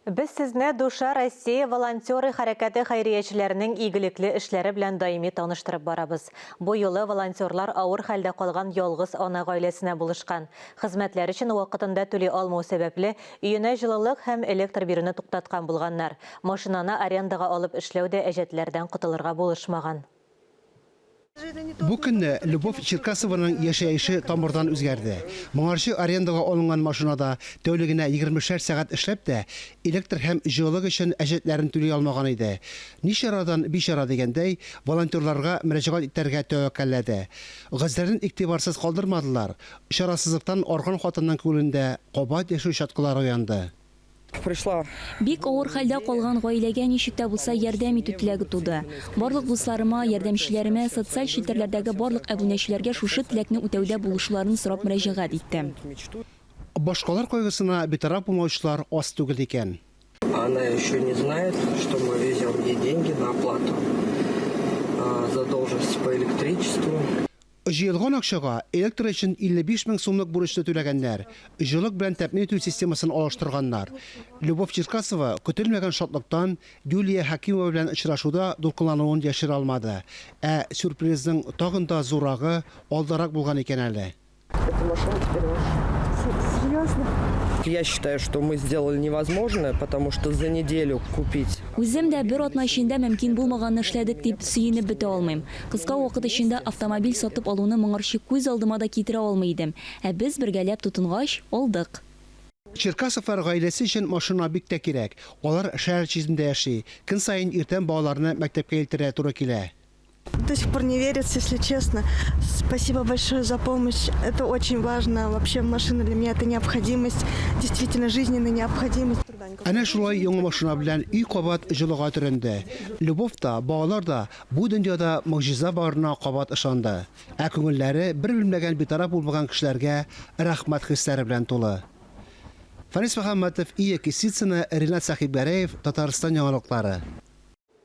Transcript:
Без сезне Душа России волонтеры хәрәкәте хәйриячеләренең игелекле эшләре белән даими таныштырып барабыз. Бу юлы волонтерлар авыр хәлдә калган ялгыз ана гаиләсенә булышкан. Хезмәтләр өчен вакытында түли алмау сәбәпле, өенә җылылык һәм электр бирүне туктаткан булганнар. Машинаны арендага алып эшләү дә әҗәтләрдән котылырга булышмаган. Бу көнне Любовь Черкасованың яшәеше тамырдан үзгәрде. Моңарчы арендага алынган машинада тәүлегенә егермешәр сәгать эшләп тә, электр һәм җылылык өчен әҗәтләрен түли алмаган иде. Ни чарадан бичара дигәндәй, волонтерларга мөрәҗәгать итәргә тәвәккәлләде. Гозерен игътибарсыз калдырмадылар, чарасызлыктан арган хатынның күңелендә кабат яшәү чаткылары уянды. Пришла. Бик авыр хәлдә калган гаиләгә ничек тә булса ярдәм итү теләге туды. Барлык дусларыма, ярдәмчеләремә, социаль челтәрләрдәге барлык әбүнәчеләргә шушы теләкне үтәүдә булышуларын сорап мөрәҗәгать иттем. Башкалар кайгысына битараф булмаучылар аз түгел икән. Она еще не знает, что мы везем ей деньги на оплату задолженности по электричеству. Җыелган акчага электр өчен 55 мең сумлык бурычны түләгәннәр, җылылык белән тәэмин итү системасын алыштырганнар. Любовь Черкасова көтелмәгән шатлыктан Юлия Хәкимова белән очрашуда дулкынлануын яшерә алмады. Ә сюрпризның тагын да зуррагы алдарак булган икән әле. Эта машина теперь ваша. Серьезно? Я считаю, что мы сделали невозможное, потому что за неделю купить. Үзем дә бер атна эчендә мөмкин булмаганны эшләдек дип сөенеп бетә алмыйм. Кыска вакыт эчендә автомобиль сатып алуны моңарчы күз алдыма да китерә алмый идем. Ә без бергәләп тотынгач, алдык. Черкасовлар гаиләсе өчен машина бик тә кирәк. Алар шәһәр читендә яши. Көн саен иртән балаларны мәктәпкә илтергә туры килә. До сих пор не верится, если честно. Спасибо большое за помощь. Это очень важно. Вообще машина для меня это необходимость, действительно жизненная необходимость. Әнә шулай яңа машина белән өй кабат җылыга төренде. Любовь та, балалар да бу дөньяда могҗиза барына кабат ышанды. Ә күңелләре бер белмәгән битараф булмаган кешеләргә рәхмәт хисләре белән тулы. Фәнис Мөхәммәтов, Ия Кисицына, Ринат Сәхибгәрәев, Татарстан яңалыклары.